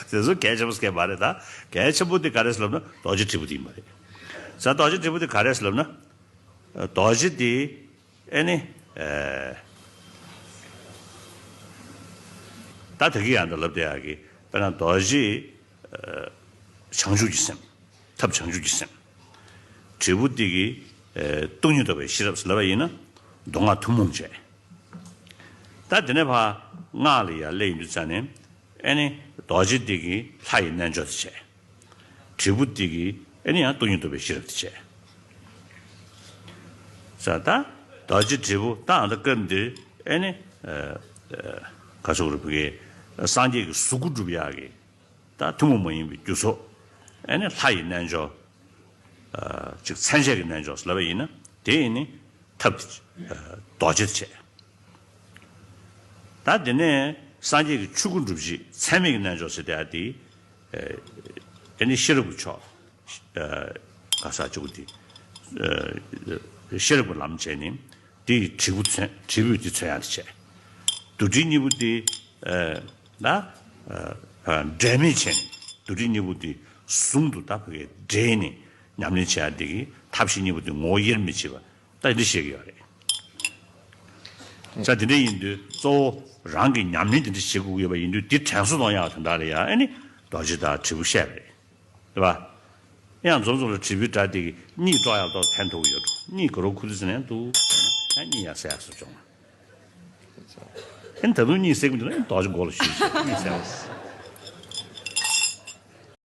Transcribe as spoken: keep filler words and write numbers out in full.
ཟེར་ཚོ་གལ་ཆེན་པོ་སྐད་མ་རེད་ད། གལ་ཆེན་པོ་དེ་ག་རེ་ཟེར་ལབ་ན་རྡོ་རྗེ་དྲིལ་བུ་དེ་ཡིན་པ་རེད། ས་རྡོ་རྗེ་དྲིལ་བུ་དེ་ག་རེ་ཟེར་ལབ་ན། རྡོ་རྗེ་དེ་ཨེ་ནི། ད་དེ་གི་ཡང་ད་ལབ་བསྡད་ཡག་གི་དཔེར་ན་རྡོ་རྗེ་བྱང་ཆུབ་ཀྱི་སེམས། ཐབས་བྱང་ཆུབ་ཀྱི་སེམས། དྲིལ་བུ་དེ་གིས་སྟོང་ཉིད་རྟོགས་པའི་ཤེས་རབ་ཟེར་ལབ་པ་ཡིན་ན་མདོ་སྔགས་ཐུན་མོང་བྱས། ད་དེ་ནས་ཕར་སྔགས་ལ་ཡར་སླེབས་ཡོང་དུས་ཙ་ནས་ཨེ་ནི་རྡོ་རྗེ་དེ་གིས་ལྷ་ཡི་རྣལ་འབྱོར་དེ་བྱས། དྲིལ་བུ་དེ་གིས་ཨེ་ནི་ཡང་སྟོང་ཉིད་རྟོགས་པའི་ཤེས་རབ་དེ་བྱས། ས་ད་རྡོ་རྗེ་དྲིལ་བུ་ད་ཨ་ད་སྐབས་འདིར་ཨེ་ནི་ག་ཚོད་རེད་བུ་གའི་སངས་རྒྱས་ཀྱི་གཟུགས་སྐུ་སྒྲུབ་ཡག་གི་ད་ཐུན་མོང་མ་ཡིན་པའི་རྒྱུ་ཚོགས། ཨེ་ནི་ལྷ་ཡི་རྣལ་འབྱོར། ཅིག་མཚན་བཅས་ཀྱི་རྣལ་འབྱོར་ལབ་པ་ཡིན་ན་དེ་ཡིན་ནི་ཐབས་དེ་རྡོ་རྗེ་དེ་བྱས། ད་དེ་ནས་སངས་རྒྱས་ཀྱི་ཆོས་སྐུ་སྒྲུབ་བྱེད་མཚན་མེད་ཀྱི་རྣལ་འབྱོར་ཟེར་དེ་ཨ་དེ་ཨེ་ནི་ཤེས་རབ་ཀྱི་ཕྱོགས། ག་ས་ཅིག་དེ་ཤེས་རབ་ཀྱི་ལམ་བྱས་ནི། དེ་ཡི་དྲིལ་བུ་མཚོན། དྲིལ་བུས་དེ་མཚོན་ཡག་དེ་བྱས། རྡོ་རྗེ་དྲིལ་བུ་དེ་ཨ་ན་ཨ་འབྲལ་མེད་བྱས་ནས་རྡོ་རྗེ་དྲིལ་བུ་དེ་ཟུང་དུ་ད་བུ་གའི་འདྲེས་ནས་ཉམས་ལེན་བྱེད་ཡག་དེ་གི་ཐབས་ཤེས་དྲིལ་བུ་དེ་ངོ་བོ་དབྱེར་མི་ཕྱེད་པ་ད་འདི་བཤད་ཀྱི་ཡོད་རེད། ས་དེ་འདྲ་ཡིན་དུས་གཙོ་བོ་རང་གི་ཉམས་ལེན་དེ་འདྲ་བྱེད་དགོས་ཀྱི་ཡོད་པ་ཡིན་དུས་དེ་དྲན་གསོ་གཏོང་ཡག་དོན་དག་ལ་ཡང་ཨ་ནི་རྡོ་རྗེ་དང་དྲིལ་བུ་བཤད་པ་རེད། རེད་པ། ཡང་འཛོམས་འཛོམས་ལ་དྲིལ་བུའི་སྒྲ་དེ་གིས་གཉིད་དཀྲོག་ཡག་ཏོག་ཕན་ཐོགས་ཀྱི་ཡོད་འགྲོ། གཉིད་ག་རོ་ཁུ་ཚུར་ཟིན་ནས་འདུག་ཡང་གཉིད་ཡང་སད་ཡག་སོ་བྱུང་། ཨེ་ད་དུང་གཉིད་སད་ཀྱི་མི་འདུག་ན་ཡང་རྡོ་རྗེ་མགོ་ལ་གཞུས་བྱས་གཉིད་སད་པ།